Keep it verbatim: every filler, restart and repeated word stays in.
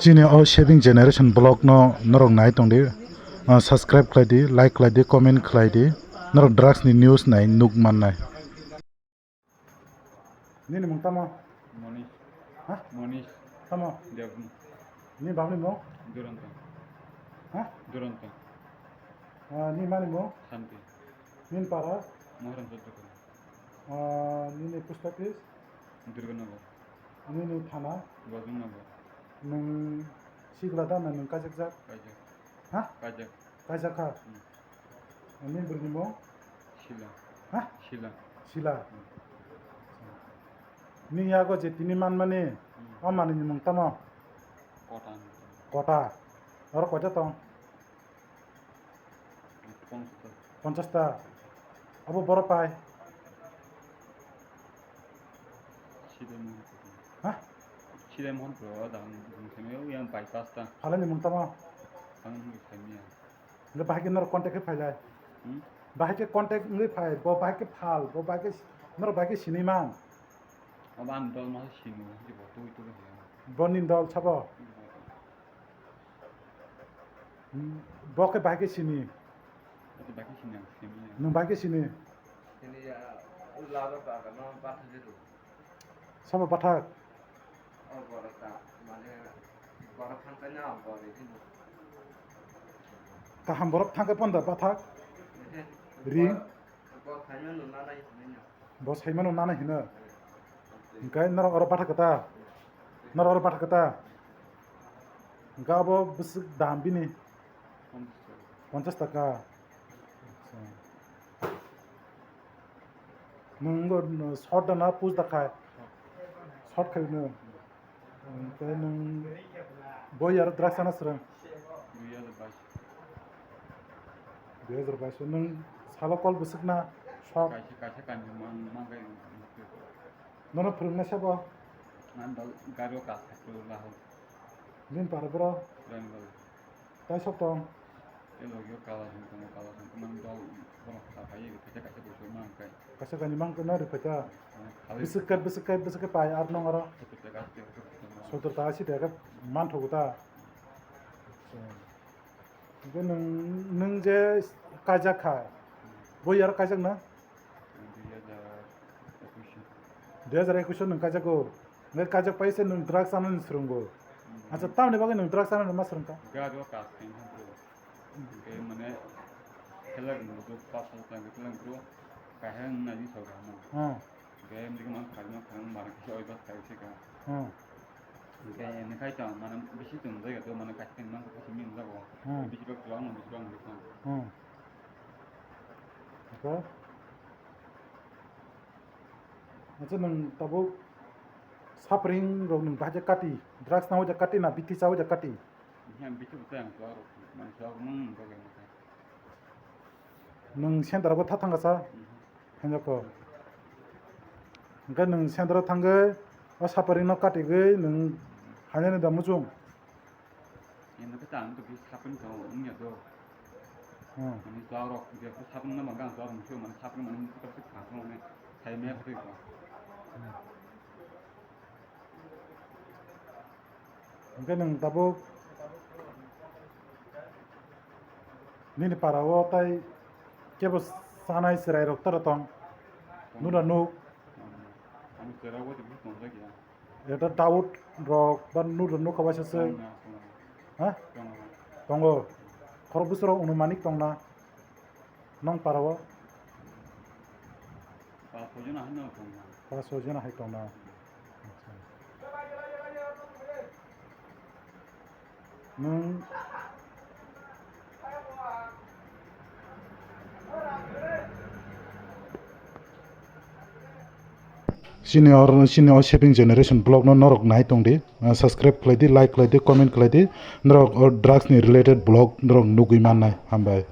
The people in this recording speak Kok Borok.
Chini o Saving Generation vlog no norok nai tong di, ah, subscribe khlai di, like khlai di, comment khlai di, norok drugs ni news nai nuk mannai. Nini mung tamo? Monish. Ha? Monish. Tamo? Devni. Ni bapni mung? Duranto. Ha? Duranto. Ah, ni mani mung? Santi. Nini para? Moharam Chandra. Ah, nini post office? Durganagar. Nini thana? Bojongnagar. Nwng sigla da na nwng kaijakjak? Kaijak. Ha? Kaijak. Kaijakha? Hmm. Nini bwrwini mung? Sila. Ha? Sila. Sila. Hmm. Nini yago je tini manmani, hmm, o manwini mung tamo? Kota. Kota. Oro koita tong? Ponchas ta. Ponchas ta. Abo borok pai? Sidai Mohan Puro. Ha? Sidai Mohan Puro, o jaga ni bwskango yang bypass ta. Phalani mung tamo? Ang mung samiya. Le bahai ke norok contact khe phailai? Hmm? Bahai ke contact wngwi phai, bo bahai ke phal, bo bahai ke, norok bahai ke sinimang. Abo ang dol ma sini, je bo tui tui ya. Boni dol sabo? Hmm. Hmm, bo khe bahai khe sini. Abo bahai khe sini, ang sini ya. Nwng bahai khe sini. Sini ya, o laba baga no bathak de do. Sama bathak? O borok ta, mane, borok thangkhe na, borok ini. Kaham borok thangkhe panda bathak? Ehe. Ring? Borok, borok khaina no nana ini. Bo saimano nana hino. Hwnkhe norok oro bathak kwta? Norok oro bathak kwta? Hwnkhe abo bwswk daham bini? Ponchas taka. Acha. Nwng short da na push da khai? Short khai no. Tei nwng boi aro drugs chana swrwng? Dui hajar bais. Dui hajar bais. Nwng salo kol bwswk na sok? Kaisa, kaisa kanjwk man, man kai. Nono phwrwngna sabo? Ang dal gari o kaisa phwrwng laho. Bini para bro? Rang dal. Tai sok tong? Tei logi o kala song tongo, kala song tongo, dol borok ta phai, kaisa, kaisa bwswk man kai. Kaisa kainwi mang khe no rwphai ta. Bwswk khe, bwswk khe, bwswk khe pai ar nong aro. Sottor taka, sottor taka, asi taka man thogo ta. Hwnkhe nwng, nwng je kaijak kha, bo yar kaijak na? Dui hajar ekush o nwng kaijago. Nwng kaijak pai se nwng drugs chanani swrwngo. Acha, tamoni bagwi nwng drugs chanani ma swrwngkha? Gari o kas khe. Hwnkhe mane khelak ni bwduk pas sal tang khelak bro kaham nai sok ha mo. Hmm. Hwnkhe mdigi man kharma kharma mara kisa oi bas khai se ka. Hmm. Hwnkhe ene khai ta mane bisi tong jai ga to mane kaisa ni man ko kaisa min jago. Hmm. Bisi bak jwang bisi bak bisi. Hmm. Hwnkhe Acha nwng tabuk sapring rok nwng bahai khe kati, drugs nangwi da kati na bithi chawi da kati? Hwnkhai ang bithi bo tei ang chuak rok, mane chuak rok nung bagwi ang khe. Nwng center bo tha thangkha sa? Mhm. Hwnjak kho. Hwnkhe nwng center o thangwi o sapring no katigwi nwng hainani da muchung? Eno khe tang to khe sapring to wngya do. Hmm. Mane chuak rok je ko sapring no mangkha ang chuak rok mane sapring mane kisa kisa kha mane sai me kha ko. Hwnkhe nwng tabuk nini para o tai kebo chanai chwrai rok toro tong? Nura nuk. Ani chwrai o tong jak ya. Eta Daud rok ba Nur rok nukha waisa se. Tongo, tongo. Ha? Tongo. Tongo. Khorok bwswk rok anumanik tongna nong para o? Pas soi jona hai no tongna. Pas soi jona hai tongna. Acha. Nwng Chini or, chini o Saving Generation vlog no norok nai tong di, ah, subscribe khlai di, like khlai di, comment khlai di, norok o drugs ni related vlog norok nugwi mannai, hambai.